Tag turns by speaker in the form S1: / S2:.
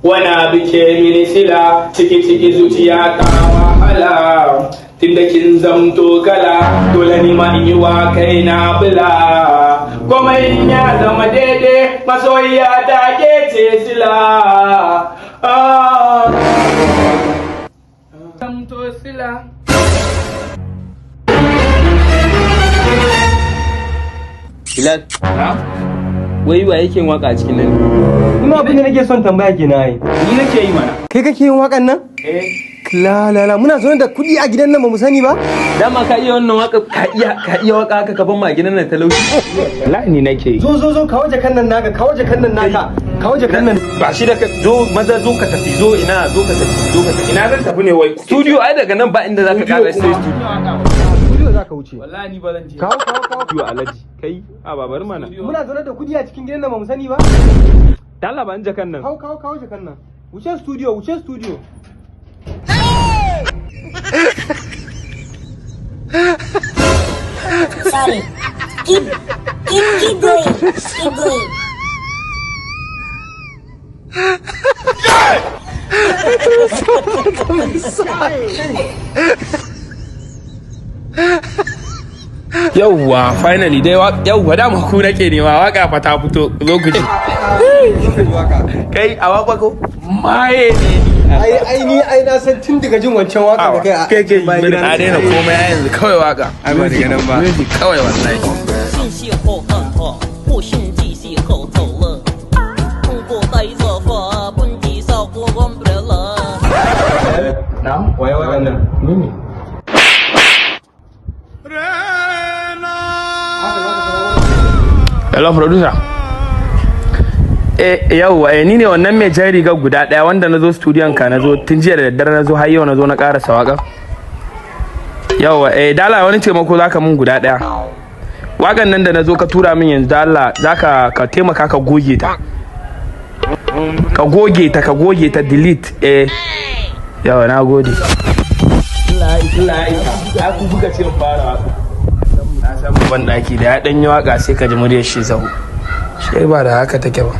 S1: Wani abu ke mini sila, ciki ciki zuciya ta wahala. Tunda kin zamto kala, dole ni ma in yi wa kaina bula. Komai ya zama daidai, masoyiya ta ke ce sila. Ah. Zamto sila.
S2: Bilal, wai wa yake waka a cikin nan?
S3: Kuma abin da nake son tambaya kenan ai.
S1: Ni nake yi mana.
S3: Kai kake yin wakan nan?
S1: Eh.
S3: La la la, muna zaune da kuɗi a gidan nan ba mu sani ba.
S2: Dama ka iya wannan waka, ka iya waka haka ka ban ma gidan nan talauci.
S1: Wallahi ni nake yi.
S3: Zo zo zo, kawo jakan nan naka, kawo jakan nan naka, kawo jakan nan.
S2: Ba shi da ka zo maza, zo ka tafi, zo ina, zo ka tafi, zo ka tafi.
S1: Ina zan tafi ne wai?
S2: Studio ai daga nan ba inda zaka kara sai studio.
S3: Studio za ka wuce.
S1: Wallahi ni ba zan je.
S3: Kawo kawo kawo.
S2: Studio alaji. Kai a babar mana.
S3: Muna zaune da kuɗi a cikin gidan nan ba mu sani ba.
S2: Dalla ba jakan nan.
S3: Kawo kawo kawo jakan nan. Wuce studio, wuce studio.
S4: Sorry. Keep, keep, keep going. Keep going.
S1: Yauwa, finally dai, yauwa, dama ku nake nema, waka fa ta fito, zo ku ji. Kai a waka ko? Maye ne.
S3: Ai ai ni ai na san tun daga jin wancan waka da kai a
S1: Kai kai
S3: bayan gida
S1: na daina komai a yanzu, kawai waka.
S3: Ai ba daga nan ba.
S1: Music kawai wallahi.
S5: 信息好看透，不信继续后头了。通过带着发，本地烧锅我不了。
S1: Na?
S3: Waye wakan nan?
S1: Ni ne. Hello, producer. Eh, yauwa, eh, ni ne wannan mai jan rigar guda daya wanda na zo studiyon ka, na zo tun jiya da daddare, na zo har yau na zo na karasa waka. Yauwa, eh, dala wani taimako zaka mun guda daya. Wakan nan da na zo ka tura min yanzu, da Allah zaka ka taimaka ka goge ta. Ka goge ta, ka goge ta, delete, eh. Yauwa, na gode. Allah ya isa. Ai ku kuka ce in fara waka. Na san ban daki da ya dan yi waka sai ka ji muryar shi zahu. Shi ba da haka take ba.